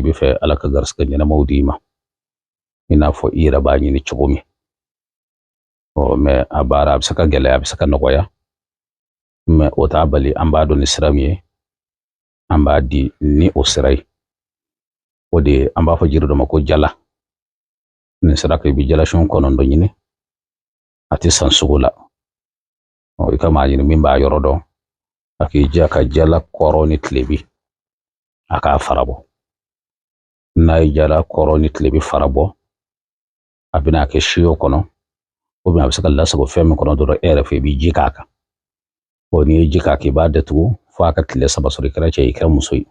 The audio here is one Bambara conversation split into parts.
I bɛ fɛ Ala ka garisigɛ ɲɛnamaw d'i ma, i n'a fɔ i yɛrɛ b'a ɲini cogo min. Ɔ mɛ a baara a bɛ se ka gɛlɛya, a bɛ se ka nɔgɔya, mɛ o t'a bali an b'a dɔn ni sira min ye, an b'a di ni o sira ye. O de ye an b'a fɔ jiri dɔ ma ko jala. Nin sira kan, i bɛ jalasun 9 ɲini. A tɛ san sugu la. Ɔ, i ka maa ɲini min b'a yɔrɔ dɔn, a k'i jija ka jala kɔrɔn ni tilebi, a k'a fara bɔ. N'a ye jala kɔrɔn ni tilebi fara bɔ, a bɛna kɛ siyo kɔnɔ, a bɛ se ka lasago fɛn min kɔnɔ dɔrɔn, e yɛrɛ fɛ, i bɛ ji k'a kan. Ɔ, n'i ye ji k'a kan, i b'a datugu fo a ka tile 3 sɔrɔ. I kɛra cɛ ye, i kɛra muso ye.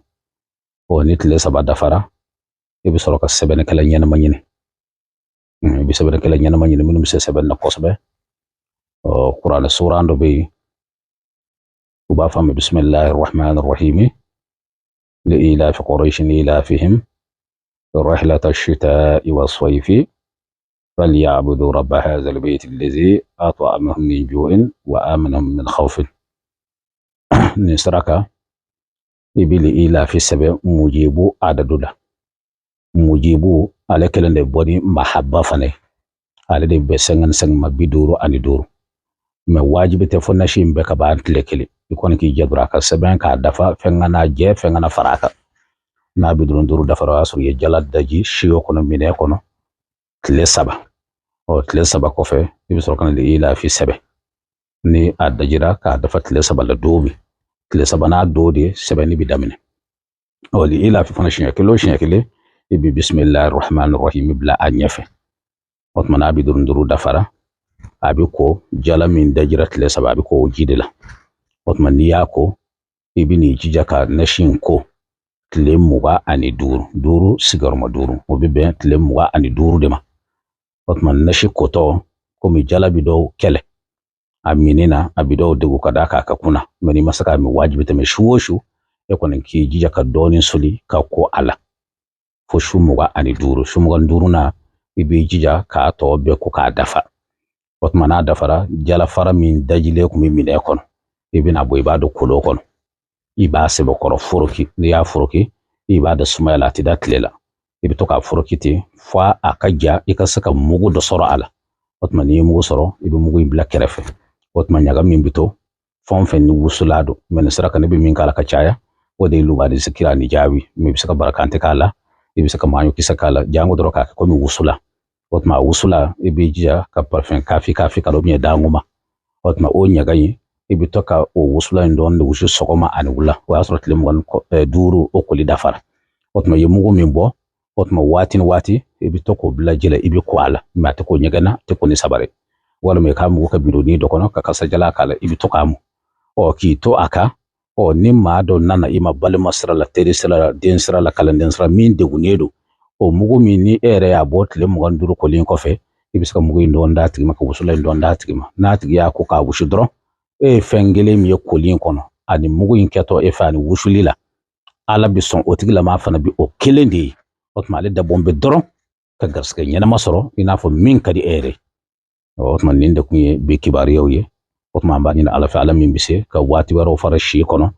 Ɔ, ni tile 3 dafara, i bɛ sɔrɔ ka sɛbɛnnikɛla ɲɛnama ɲini. I bɛ sɛbɛnnikɛla ɲɛnama ɲini minnu bɛ se sɛbɛnni na kosɛbɛ. Ɔ, kuranɛ suran dɔ bɛ yen, u b'a fɔ a ma bisimilahi rahmani rahimi liilafi quraishin ilafihim rihlata shita'i wa sayfi falyabudu rabba hadha albayt allazi at'amahum min ju'in wa amanahum min khawfin. Nin sira kan, i bɛ liilafi sɛbɛn mujibu adadu la. Mujibu ale kelen de bɔ ni mahaba fana ye, ale de bɛ 55 ma, 55. Mɛ wajibi tɛ fo nasi in bɛɛ ka ban tile kelen. I kɔni k'i jɛ dɔrɔn a ka sɛbɛn k'a dafa, fɛn kana jɛ, fɛn kana fara a kan. N'a 55 dafara, o y'a sɔrɔ i ye jala daji siyo kɔnɔ, minɛn kɔnɔ, tile 3. Ɔ, tile 3 kɔfɛ, i bɛ sɔrɔ ka na liilafi sɛbɛn. Ni a dajira k'a dafa tile 3 la don min, tile sabanan don de sɛbɛnni bɛ daminɛ. Ɔ, liilafi fana, siɲɛ kelen o siɲɛ kelen, i bɛ bisimilahi rahmani rahim bila a ɲɛfɛ. O tuma n'a 55 dafara, a bɛ ko jala min dajira tile 3, a bɛ ko o ji de la. O tuma n'i y'a ko, i bɛ n'i jija ka nasi in ko tile 25, duuru sigiyɔrɔma duuru, o bɛ bɛn tile 25 de ma. O tuma nasi kotɔ, komi jala bi dɔw kɛlɛ a minni na, a bi dɔw degun ka d'a kan a ka kunna, mɛ n'i ma se k'a min, wajibi tɛ. Mɛ su o su, e kɔni k'i jija ka dɔɔnin soli ka ko a la fo su 25. Su 25 na, i b'i jija k'a tɔ bɛɛ ko k'a dafa. O tuma n'a dafara, jalafara min dajilen kun bɛ minɛn kɔnɔ, i bɛna bɔ, i b'a don kolon kɔnɔ, i b'a sɛbɛkɔrɔ foroki. N'i y'a foroki, i b'a da sumaya la, a tɛ da tile la. I bɛ to k'a foroki ten fo a ka ja, i ka se ka mugu dɔ sɔrɔ a la. O tuma n'i ye mugu sɔrɔ, i bɛ mugu in bila kɛrɛfɛ. O tuma ɲaga min bɛ to, fɛn o fɛn ni wusulan don, mɛ nin sira kan, ne bɛ min k'a la ka caya, o de ye lubadi sikira ani jaabi. Mɛ i bɛ se ka barakante k'a la, i bɛ se ka maɲɔ kisɛ k'a la, jango dɔrɔn k'a kɛ komi wusulan. O tuma a wusulan, i b'i jija ka parfum kafi kafi k'a la, dangoma. O tuma o ɲaga in, i bɛ to ka o wusulan in dɔɔnin de wusu sɔgɔma ani wula. O y'a sɔrɔ tile 25 o koli dafara. O tuma i ye mugu min bɔ, o tuma waati ni waati, i bɛ to k'o bila ji la, i bɛ ko a la. Mɛ a tɛ ko ɲɛgɛn na, a tɛ ko ni sabari. Walima i k'a mugu kɛ bidonni dɔ kɔnɔ ka kasajalan k'a la, i bɛ to k'a mu. Ɔ, k'i to a kan. Ɔ, ni maa dɔ nana i ma, balima sira la, teri sira la, den sira la, kalanden sira, min degunnen don, o mugu min ni e yɛrɛ y'a bɔ tile 25 kolen kɔfɛ, i bɛ se ka mugu in dɔɔnin d'a tigi ma, ka wusulan in dɔɔnin d'a tigi ma. N'a tigi y'a ko k'a wusu dɔrɔn, e ye fɛn kelen min ye koli in kɔnɔ ani mugu in kɛtɔ e fɛ ani wusuli la, Ala bɛ sɔn, o tigilama fana bɛ o kelen de ye. O tuma ale dabɔn bɛ dɔrɔn ka garisɛgɛ ɲɛnama sɔrɔ, i n'a fɔ min ka di e yɛrɛ ye. O tuma nin de kun ye bi kibaruyaw ye. O tuma an b'a ɲini Ala fɛ, Ala min bɛ se ka waati wɛrɛw fara si kɔnɔ.